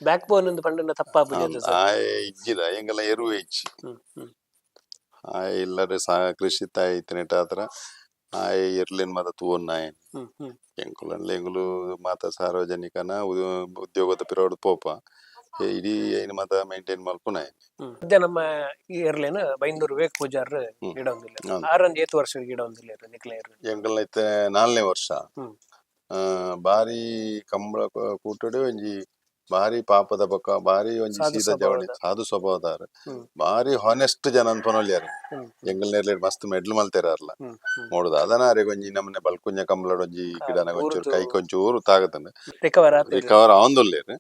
S1: ಬ್ಯಾಕ್ ಬೋನ್ ಅಂದ್ ಪಂಡನ ತಪ್ಪಾಪುಜಿ
S2: ಅಂದ್.
S1: ಸರ್.
S2: ಆಯೆ ಇಜ್ಜಿದ ಎಂಕಲ್ನ ಎರುವೆ ಇಜ್ಜಿ.
S1: ಹ್ಮ್ ಹ್ಮ್
S2: ಆಯೆ ಇಲ್ಲಡೆ ಸಾ ಕೃಷಿ ತಾಯಿ ಇತ್ತಿನೆಟ್ ಆತ್ರ ಆಯೆ ಎರ್ಲೆನ್ ಮಾತ ತೂವೊನ್ನಾಯೆ.
S1: ಹ್ಮ್ ಹ್ಮ್
S2: ಎಂಕುಲನ್ಲ ಎಂಕುಲು ಮಾತ ಸಾರ್ವಜನಿಕನ ಉದ್ಯೋಗದ ಪಿರವುಡು ಪೋಪ ಇಡೀ ಐನ್ ಮಾತ ಮೇಂಟೈನ್ ಮಲ್ಪುನಾಯೆ.
S1: ಸದ್ಯ ನಮ್ಮ ಈ ಎರ್ಲೆನ್ ಬೈಂದೂರು ವಿವೇಕ್ ಪೂಜಾರ್ ಗಿಡ ಒಂದಿಲ್ಲ. ಆರೊಂದು ಏತ್ ವರ್ಷ ಗಿಡ ಒಂದಿಲ್ಲ ನಿಕ್ಲೆ ಎರ್ಲು?
S2: ಎಂಕಲ್ನ ಇತ್ತೆ 4ನೇ ವರ್ಷ. ಬಾರಿ ಕಂಬಳ ಕೂಟಡು ಒಂಜಿ ಬಾರಿ ಪಾಪದ ಬೊಕ್ಕ ಬಾರಿ ಒಂಜಿ
S1: ಸಾಧು
S2: ಸೀದಾ ಜವಳಿ
S1: ಸ್ವಭಾವದ.
S2: ಸಾಧು ಸ್ವಭಾವದಾರ್. ಬಾರಿ ಹಾನೆಸ್ಟ್ ಜನ ಅನ್ಪೊನೊಲ್ಯಾರ್. ಎಂಕಲ್ನ ಎರ್ಲೆಡ್ ಮಸ್ತ್ ಮೆಡ್ಲ್ ಮಲ್ತೆರಾರ್ಲ.
S1: ಹ್ಮ್ ಹ್ಮ್
S2: ಮೂಡುದ ಅದನ ಅರೆಗ್ ಒಂಜಿ ನಮ್ಮನೆ ಬಲ್ಕುಂಜ ಕಂಬಳಡ್ ಒಂಜಿ ಗಿಡನ ಒಂಚೂರು
S1: ಊರುದು
S2: ಕೈಕ್ ಒಂಚೂರು ತಾಗತಂಡ್.
S1: ರಿಕವರ್ ಆತೆರ್.
S2: ರಿಕವರ್ ಆವೊಂದುಲ್ಲೆರ್.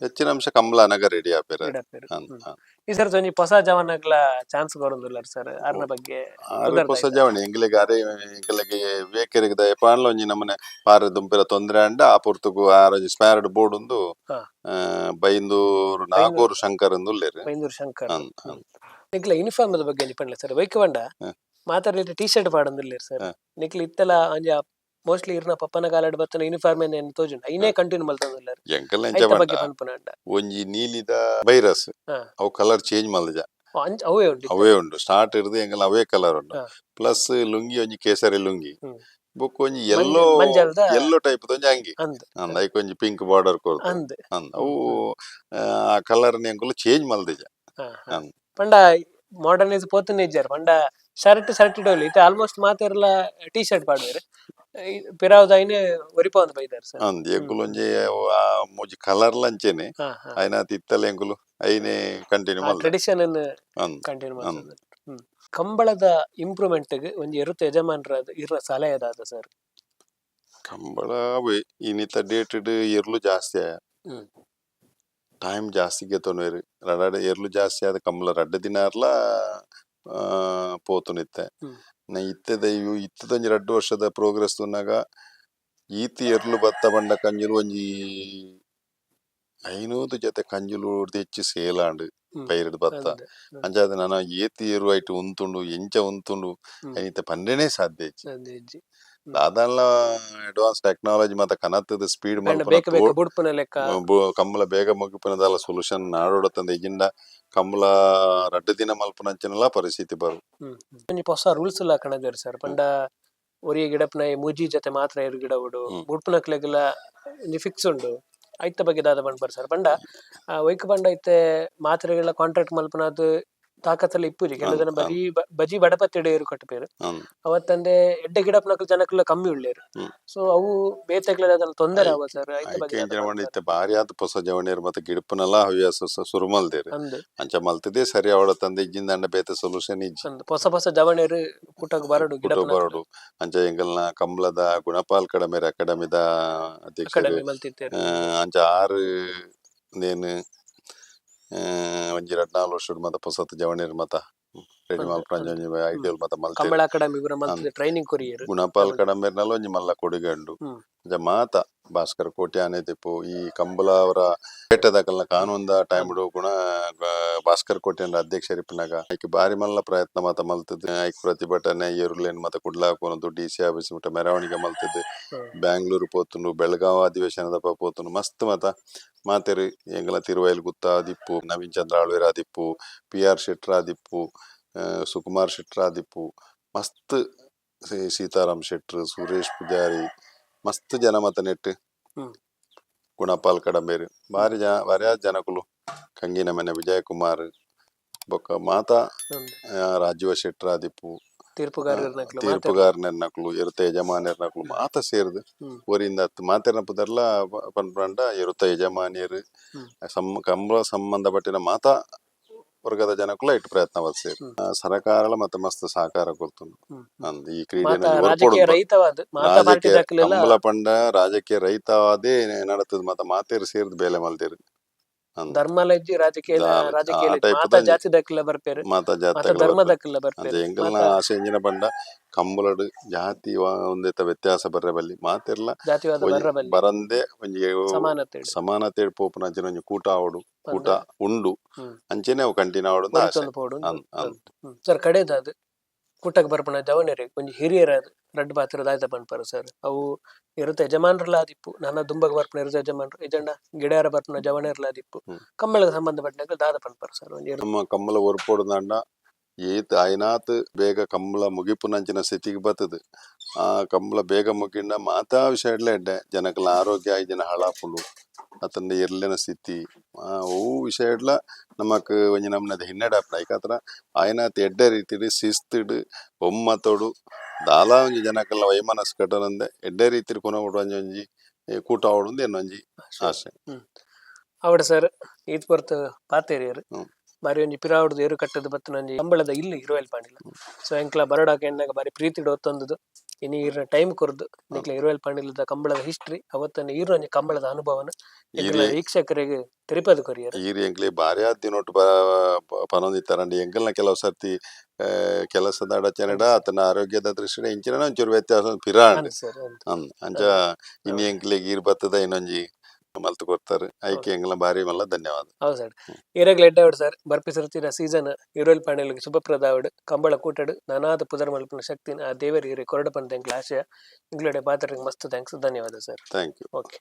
S2: ಹೆಚ್ಚಿನ ಅಂಶ ಕಂಬಳ ಅನಗ ರೆಡಿ ಆಪೆರ್.
S1: ಗಿಡಪೆರ್.
S2: ಅಂದ್ ಅಂದ್.
S1: ಈ ಸರ್ ಒಂಜಿ ಹೊಸ ಜವನಗ್ಲ ಚಾನ್ಸ್ ಕೊರೊಂದುಲ್ಲೆರ್ ಸರ್. ಆರ್ನ ಬಗ್ಗೆ
S2: ಆರು
S1: ಪುದರ್ದ
S2: ಪೊಸ
S1: ಐತ.
S2: ಜವಣಿ ಎಂಕ್ಲೆಗ್ ಅರೆ ಎಂಕ್ಲೆಗ್ ವೇಕೆರೆಗ್ ದಯಪಾಂಡ್ಲ ಒಂಜಿ ನಮ್ಮನೆ ಪಾರ ದುಂಪಿರ ತೊಂದ್ರೆ ಆಂಡ ಆ ಪೊರ್ತುಗು ಆರ್ ಒಂಜಿ ಸ್ಪೇರ್ಡ್ ಬೋರ್ಡ್ ಉಂದು. ಬೈಂದೂರು ನಾಗೂರು ಶಂಕರ್ ಅಂದ್ ಉಲ್ಲೆರ್.
S1: ಬೈಂದೂರು ಶಂಕರ್.
S2: ಅಂದ್ ಅಂದ್.
S1: ನಿಕ್ಲ ಯೂನಿಫಾರ್ಮ್ ದ ಬಗ್ಗೆ ಒಂಜಿ ಪನ್ಲೆ ಸರ್. ವೈಕವಂಡ ಮಾತಾಡ್ಲಿಕ್ಕೆ ಟಿ ಶರ್ಟ್ ಪಾಡೊಂದುಲ್ಲೆರ್ ಸರ್. ನಿಕ್ಲ ಇತ್ತೆಲ ಒಂಜಿ Mostly ಇರ್ನ ಪಪ್ಪನ ಕಾಲಡ್ ಬತ್ತನ ಯೂನಿಫಾರ್ಮ್ ಏನ್ ತೋಜುಂಡು, ಐನೇ ಕಂಟಿನ್ಯೂ ಮಲ್ತೊಂದುಲ್ಲೆರ್.
S2: ಎಂಕಲ್ನ ಎಂಚ
S1: ಐತ
S2: ಪಂಡ
S1: ಬಗ್ಗೆ ಪನ್ಪುನ.
S2: ಒಂಜಿ ನೀಲಿದ ವೈರಸ್, ಅವು ಕಲರ್ ಚೇಂಜ್ ಮಲ್ದಿಜ.
S1: ಅಂಚ ಅವೇ ಉಂಡು.
S2: ಅವೇ ಉಂಡು. ಸ್ಟಾರ್ಟ್ ಹಿಡ್ದು ಎಂಕಲ್ನ ಅವೇ ಕಲರ್ ಉಂಡು. ಪ್ಲಸ್ ಲುಂಗಿ ಒಂಜಿ ಕೇಸರಿ ಲುಂಗಿ, ಬೊಕ್ಕ ಒಂಜಿ ಎಲ್ಲೋ
S1: ಮಂಜಲ್ದ
S2: ಎಲ್ಲೋ ಟೈಪ್ ಒಂಜಿ ಅಂಗಿ.
S1: ಅಂದ್.
S2: ಅಂದ್, ಐಕ್ ಒಂಜಿ ಪಿಂಕ್ ಬಾರ್ಡರ್ ಕೊರ್ದು.
S1: ಅಂದ್.
S2: ಅಂದ್, ಅವು ಆ ಕಲರ್ ಎಂಕುಲು ಚೇಂಜ್ ಮಲ್ದಿಜ. ಅಂದ್.
S1: ಪಂಡ ಮಾಡರ್ನೈಸ್ ಪೋತುನೆ ಇಜ್ಜಾರ್. ಪಂಡ ಶರ್ಟ್ ಶರ್ಟ್ ಇಡೋಲಿ, ಇತ್ತೆ ಆಲ್ಮೋಸ್ಟ್ ಮಾತೆರ್ಲ ಟೀ ಶರ್ಟ್ ಪಾಡುವೆರ್. ಪಿರಾವುದ ಐನೆ ಒರಿಪಾವೊಂದು ಬೈದಾರ್ ಸರ್.
S2: ಅಂದ್, ಎಂಕುಲು ಒಂಜಿ ಆ ಮೂಜಿ ಕಲರ್ ಲಂಚೆನೆ
S1: ಹಾ ಹಾ
S2: ಐನಾತ್ ಇತ್ತಲ್ಲ ಎಂಕುಲು ಐನೆ ಕಂಟಿನ್ಯೂ ಮಲ್ದ.
S1: ಟ್ರೆಡಿಷನ್ ಅನ್ನು
S2: ಅಂದ್.
S1: ಕಂಟಿನ್ಯೂ
S2: ಅಂದ್.
S1: ಮಾಡ್ತದೆ. ಕಂಬಳದ ಇಂಪ್ರೂವ್ಮೆಂಟ್ ಗ್ ಒಂಜಿ ಎರುತ ಯಜಮಾನರ ಇರ್ನ ಸಲಹೆ ದಾದ ಸರ್?
S2: ಕಂಬಳ ಅವೇ ಇನ್ನಿತ ಡೇಟ್ ಎರ್ಲು ಜಾಸ್ತಿ ಆಯ, ಟೈಮ್ ಜಾಸ್ತಿ ಗೆತೊನುವೆರ್. ರಡಡ್ ಎರ್ಲು ಜಾಸ್ತಿ ಆದ್ ಕಂಬಳ ರಡ್ಡ್ ದಿನ ಆರ್ಲ ಪೋತುನಿತ್ತೆ. ನ ಇತ್ತೆದ ಇವು ಇತ್ತದೊಂಜಿ 2 ವರ್ಷದ ಪ್ರೋಗ್ರೆಸ್ ತೂನಗ ಈತ್ ಎರ್ಲು ಬತ್ತ ಪಂಡ ಕಂಜುಲು ಒಂಜಿ 500 ಜೊತೆ ಕಂಜುಲು ಹೆಚ್ಚು ಸೇಲ್ ಆಂಡ್ ಪೈರ್ಡ್ ಬತ್ತ. ಅಂಚಾದ್ ನನ ಏತ್ ಏರು ಐಟ್ ಉಂತುಂಡು, ಎಂಚ ಉಂತುಂಡು, ಐನಿತ ಪಂಡೆನೇ ಸಾಧ್ಯ ಇಜ್ಜಿ.
S1: ಸಾಧ್ಯ ಇಜ್ಜಿ.
S2: ದಾದಾನ್ಲ ಅಡ್ವಾನ್ಸ್ ಟೆಕ್ನಾಲಜಿ ಮಾತ ಕನತ್ತದ ಸ್ಪೀಡ್
S1: ಪಂಡ ಬೇಕ ಬೇಕ ಬುಡ್ಪುನ ಲೆಕ್ಕ.
S2: ಕಂಬಳ ಬೇಗ ಮುಗಿಪುನದಾಲ ಸೊಲ್ಯೂಷನ್ ನಾಡೋಡತ್ತಂದ. ಇಜಿಂಡ ಕಂಬಳ ರಡ್ಡ್ ದಿನ ಮಲ್ಪುನಂಚಿನಲ ಪರಿಸ್ಥಿತಿ ಬರು.
S1: ಒಂಜಿ ಹೊಸ ರೂಲ್ಸ್ ಎಲ್ಲ ಕಣದೆರ್ ಸರ್. ಪಂಡ ಒರಿಯ ಗಿಡಪ್ನ ಮೂಜಿ ಜೊತೆ ಮಾತ್ರ ಎರು ಗಿಡವುಡು, ಬುಡ್ಪುನಕ್ಲೆಗ್ಲ ಒಂಜಿ ಫಿಕ್ಸ್ ಉಂಡು. ಐತ ಬಗ್ಗೆ ದಾದ ಪನ್ಪರ್ ಸರ್? ಪಂಡ ಒಯ್ಕ್ ಪಂಡ ಇತ್ತೆ ಮಾತ್ರೆಗಳ ಕಾಂಟ್ರಾಕ್ಟ್ ಮಲ್ಪುನಾದ್ ತಾಕತ್ತಲ್ಲ ಇಪ್ಪುಜಿ. ಕೆಲವು ಜನ ಬರೀ ಬಜಿ ಬಡಪತ್ತೆಡ್ ಏರು ಕಟ್ಟುಪೆರ್. ಅವತ್ತಂದೆ ಎಡ್ಡೆ ಗಿಡಪ್ನಕ್ಲು ಜನಕ್ಲ ಕಮ್ಮಿ ಉಳ್ಳೇರು. ಸೊ ಅವು ಬೇತೆಗ್ಲ ದಾದನ ತೊಂದರೆ ಆವ ಸರ್? ಐತ
S2: ಐಕೆ
S1: ಬಗ್ಗೆ ದಾದ
S2: ಎಂಚಿನ ಪಂಡ
S1: ಪನ್ಪರ್?
S2: ಇತ್ತೆ ಬಾರಿ ಆತ್ ಪೊಸ ಜವಣಿಯರ್ ಮತ್ತೆ ಗಿಡಪುನಲ ಹವ್ಯಾಸ ಸುರು ಮಲ್ದೆರ್.
S1: ಅಂದ್.
S2: ಅಂಚ ಮಲ್ತದೆ ಸರಿ ಅವಡತ್ತಂದ. ಇಜ್ಜಿಂದಾಂಡ ಬೇತೆ ಸೊಲ್ಯೂಷನ್ ಇಜ್ಜಿ.
S1: ಅಂದ್, ಹೊಸ ಹೊಸ ಜವಣಿಯರು ಕೂಟಗ್ ಬರಡು,
S2: ಕೂಟ
S1: ಗಿಡಪುನಕ್ಲು.
S2: ಬರಡು. ಅಂಚ ಎಂಕಲ್ನ ಕಂಬ್ಲದ ಗುಣಪಾಲ್ ಕಡಮೇರ್ ಅಕಾಡೆಮಿದ ಅಧ್ಯಕ್ಷರು
S1: ಅಕಾಡೆಮಿ ಮಲ್ತಿತ್ತೇರು.
S2: ಅಂಚ ಆರು ನೇನು ಒಂಜಿ ರಡ್ಡ್ ನಾಲ್ ವರ್ಷಡ್ ಮತ ಪೊಸತ್ ಜವಣಿಯರ್ ಮತ ರೆಡಿ ಮಲ್ಪುನ ಒಂಜಿ ಐಡಿಯಲ್ ಮತ ಮಲ್ತೆರ್.
S1: ಕಂಬಳ ಅಕಾಡೆಮಿ ಪೂರ ಮಲ್ತ್ ಟ್ರೈನಿಂಗ್ ಕೊರಿಯೆರ್.
S2: ಗುಣಪಾಲ್ ಕಡಂಬೆರ್ನಲ ಒಂಜಿ ಮಲ್ಲ ಕೊಡುಗೆ ಉಂಡು. ಅಂಚ ಮಾತ ಭಾಸ್ಕರ್ ಕೋಟಿ ಆನೇದಿಪ್ಪು ಈ ಕಂಬಳ ಅವರ ಪೇಟೆದಕಲ್ನ ಕಾನೂನ್ದ ಟೈಮ್ ಗುಣ ಭಾಸ್ಕರ್ ಕೋಟಿ ಅಧ್ಯಕ್ಷರಿಪ್ಪುನಗ ಐಕ್ ಬಾರಿ ಮಲ್ಲ ಪ್ರಯತ್ನ ಮಾತ ಮಲ್ತದ್. ಐಕ್ ಪ್ರತಿಭಟನೆ ಎರುಲೇನ್ ಮತ ಕುಡ್ಲ ಕೊನೊಂದು D C office ಮುಟ್ಟ ಮೆರವಣಿಗೆ ಮಲ್ತದ್. ಬ್ಯಾಂಗ್ಳೂರು ಪೋತುಂಡು, ಬೆಳಗಾವ್ ಅಧಿವೇಶನದಪ್ಪ ಪೋತುಂಡು. ಮಸ್ತ್ ಮತ ಮಾತೆರ್ ಎಂಗಲ ತಿರುವೈಲ್ ಗುತ್ತ ಆದಿಪ್ಪು, ನವೀನ್ ಚಂದ್ರ ಆಳ್ವೇರ್ ಆದಿಪ್ಪು, ಪಿ ಆರ್ ಶೆಟ್ರ್ ಆದಿಪ್ಪು, ಸುಕುಮಾರ್ ಶೆಟ್ರ್ ಆದಿಪ್ಪು, ಮಸ್ತ್ ಸೀತಾರಾಮ್ ಶೆಟ್ರ್, ಸುರೇಶ್ ಪೂಜಾರಿ, ಮಸ್ತ್ ಜನ ಮತ ನೆಟ್. ಗುಣಪಾಲ್ ಕಡಂಬೇರು ಬಾರಿ ಜನ, ಬಾರಿ ಜನಕುಲು, ಕಂಗಿನ ಮನೆ ವಿಜಯ್ ಕುಮಾರ್ ಬೊಕ್ಕ ಮಾತಾ ರಾಜೀವ ಶೆಟ್ರ್ ಆದಿಪ್ಪು,
S1: ತೀರ್ಪುಗಾರರ್ನಕ್ಲು.
S2: ತೀರ್ಪುಗಾರನಕ್ಲು, ಎರುತ ಯಜಮಾನ್ಯರ್ನಕ್ಲು ಮಾತ ಸೇರ್ದು ಊರಿಂದ ಅತ್ ಮಾತೆರ್ನ ಪುದರ್ಲ ಪನ್ಪಂಡ ಎರುತ ಯಜಮಾನಿಯರು, ಕಂಬಳ ಸಂಬಂಧಪಟ್ಟಿನ ಮಾತಾ ವರ್ಗದ ಜನಕುಲ ಇಟ್ಟು ಪ್ರಯತ್ನ ಸೇರಿ ಸರಕಾರಲ ಮತ್ತೆ ಮಸ್ತ್ ಸಹಕಾರ ಕೊರ್ತುಂಡು. ಅಂದ್, ಈ ಕ್ರೀಡೆ
S1: ರಾಜಕೀಯ ರಹಿತವಾದ ಮಾತಾ
S2: ರಾಜಕೀಯ
S1: ಪಾರ್ಟಿದಕ್ಲೆಲ್ಲ.
S2: ಕಂಬಳ ಪಂಡ ರಾಜಕೀಯ ರಹಿತವಾದೇ ನಡತದ. ಮತ್ತ ಮಾತೇರು ಸೇರ್ದು ಬೇಲೆ ಮಲ್ತೇರು. ಅಂದ್.
S1: ಧರ್ಮಲ ಇಜ್ಜಿ, ರಾಜಕೀಯ ರಾಜಕೀಯ
S2: ಆ
S1: ಇಜ್ಜಿ.
S2: type
S1: ಮಾತಾ
S2: ದ
S1: ಜಾತಿದಕ್ಲೆಲ್ಲ ಬರ್ಪೇರು.
S2: ಮಾತಾ
S1: ಮಾತಾ
S2: ಜಾತಿ
S1: ಧರ್ಮದಕ್ಲೆಲ್ಲ
S2: ಅಂಚ
S1: ಬರ್ಪೇರು.
S2: ಎಂಕಲ್ನ
S1: ಮಾತಾ
S2: ಆಸೆ ಎಂಜಿನ ಪಂಡ ಕಂಬಳಡ್ ಜಾತಿ ಒಂದೆತ ವ್ಯತ್ಯಾಸ ಬರ್ರೆ ಬಲ್ಲಿ, ಮಾತೆರ್ಲ
S1: ಜಾತಿವಾದ
S2: ಒಂಜಿ
S1: ಬರ್ರ ಬಲ್ಲಿ,
S2: ಬರಂದೆ ಒಂಜಿ
S1: ಸಮಾನತೆ
S2: ಸಮಾನತೆ ಪೋಪುನ ಅಂಚಿನ ಒಂಜಿ ಕೂಟ ಆವಡು, ಕೂಟ ಉಂಡು. ಅಂಚೆನೆ ಅವು ಕಂಟಿನ್ಯೂ ಆವಡು ಅಂತ ಆಸೆ.
S1: ಒರಿತೊಂದು ಪೋಡು.
S2: ಅಂದ್ ಅಂದ್.
S1: ಸರ್, ಕಡೆದಾದ್ ಕೂಟಕ್ ಬರ್ಪುನ ಜವನೆರೆ ಒಂಜಿ ಹಿರಿಯರಾದ್ ರಡ್ಡ್ ಪಾತೆರ ದಾಯ್ತ ಪನ್ಪರ್ ಸರ್? ಅವು ಎರುತ ಯಜಮಾನ್ರಲ ಆದಿಪ್ಪು, ನನ ದುಂಬಗ್ ಬರ್ಪುನ ಎರುತ ಯಜಮಾನ್ರು, ಇಜಂಡ ಗಿಡಯಾರ ಬರ್ಪುನ ಜವನೆರ್ಲ ಆದಿಪ್ಪು, ಕಂಬಳಗ್ ಸಂಬಂಧಪಟ್ಟನಕ್ಲು ದಾದ ಪನ್ಪರ್ ಸರ್ ಒಂಜಿ
S2: ನಮ್ಮ ಕಂಬಳ ಒರ್ಪೊಡುದಾಂಡ ಏತ್ ಆಯ್ನಾತ್ ಬೇಗ ಕಂಬಳ ಮುಗಿಪುನಂಚಿನ ಸ್ಥಿತಿಗೆ ಬತ್ತದು. ಆ ಕಂಬಳ ಬೇಗ ಮುಗಿಂಡ ಮಾತಾ ವಿಷಯಡ್ಲ ಎಡ್ಡೆ. ಜನಕಲ ಆರೋಗ್ಯ ಆಯ್ದಿನ ಹಾಳಾಪುಂಡು ಅತ್ತಂಡ ಎರ್ಲೆನ ಸ್ಥಿತಿ ಅವು ವಿಷಯಡ್ಲ ನಮಕ್ ಒಂಜಿ ನಮ್ನದ ಹಿನ್ನಡೆ ಆಪುಂಡು. ಐಕಾತ್ರ ಆಯ್ನಾತ್ ಎಡ್ಡೆ ರೀತಿಡ್ ಶಿಸ್ತಿಡ್ ಒಮ್ಮತೊಡು ದಾಲ ಒಂಜಿ ಜನಕಲ್ನ ವೈಮನಸ್ ಕಟ್ಟನಂದೆ ಎಡ್ಡೆ ರೀತಿಡ್ ಕೊನೊಡು ಒಂಜಿ ಒಂಜಿ ಕೂಟ ಆವೊಡು ಎನ್ನೊಂಜಿ ಆಸೆ.
S1: ಅವಡ ಸರ್, ಈತ್ ಪೊರ್ತು ಪಾತೆರಿಯರ್. ಬಾರಿ ಒಂಜಿ ಪಿರಾವುಡ್ದು ಏರು ಕಟ್ಟದ ಬತ್ತಿನ ಒಂಜಿ ಕಂಬಳದ ಇಲ್ಲು ಇರುವೆಲ್ ಪಾಂಡಿಲ. ಸೊ ಎಂಕ್ಲ ಬರಡಾಕ ಎನ್ನಾಗ ಬಾರಿ ಪ್ರೀತಿಡ್ ಒತ್ತೊಂದುದು. ಇನಿ ಈರ್ನ ಟೈಮ್ ಕೊರ್ದು ನಿಕ್ಲ ಇರುವೆಲ್ ಪಾಂಡಿಲದ ಕಂಬಳದ ಹಿಸ್ಟ್ರಿ, ಅವತ್ತನ್ನ ಈರ್ನ ಒಂಜಿ ಕಂಬಳದ ಅನುಭವನ ಎಂಕ್ಲ
S2: ಈರ್
S1: ವೀಕ್ಷಕರಿಗೆ ತೆರಿಪದು ಕೊರಿಯರ್.
S2: ಈರ್ ಎಂಕ್ಲೆ ಬಾರಿ ಆತ್ ದಿನೊಟ್ಟು ಪನೊಂದಿತ್ತಾರಂಡ ಎಂಕಲ್ನ ಕೆಲವು ಸರ್ತಿ ಕೆಲಸದ ಅಡಚಣೆಡ ಆತನ ಆರೋಗ್ಯದ ದೃಷ್ಟಿಡ ಇಂಚಿನ ಒಂಚೂರು ವ್ಯತ್ಯಾಸ ಪಿರಾಂಡ್.
S1: ಅಂದ್ ಸರ್, ಅಂದ್.
S2: ಅಂದ್, ಅಂಚ ಇನಿ ಎಂಕ್ಲೆಗ್ ಈರ್ ಬತ್ತದ ಇನ್ನೊಂಜಿ ಮಲ್ತ್ ಕೊರ್ತಾರೆ. ಐಕೆ ಎಂಗ್ಲ ಬಾರಿ ಮಲ್ಲ ಧನ್ಯವಾದ.
S1: ಹೌದು ಸರ್, ಇರೆಗ್ಲ ಎಡ್ಡೆ ಆವಡ್ ಸರ್. ಬರ್ಪಿ ಸರ್ತಿನ ಸೀಸನ್ ಇರುವೆಲ್ ಪಾಂಡಿಲ್ಗ್ ಶುಭಪ್ರದ ಆವಡ್. ಕಂಬಳ ಕೂಟಡ್ ನಾನಾದ ಪುದರ್ ಮಲ್ಪುನ ಶಕ್ತಿನ ಆ ದೇವೆರ್ ಇರೆ ಕೊರಡ್ ಪಂದ್ ಎಂಕ್ಲ ಆಶಯ. ಇಂಕ್ಲೆಡೆ ಪಾತೆರ್ಗ್ ಮಸ್ತ್ thanks, ಧನ್ಯವಾದ ಸರ್.
S2: Thank you.
S1: Okay.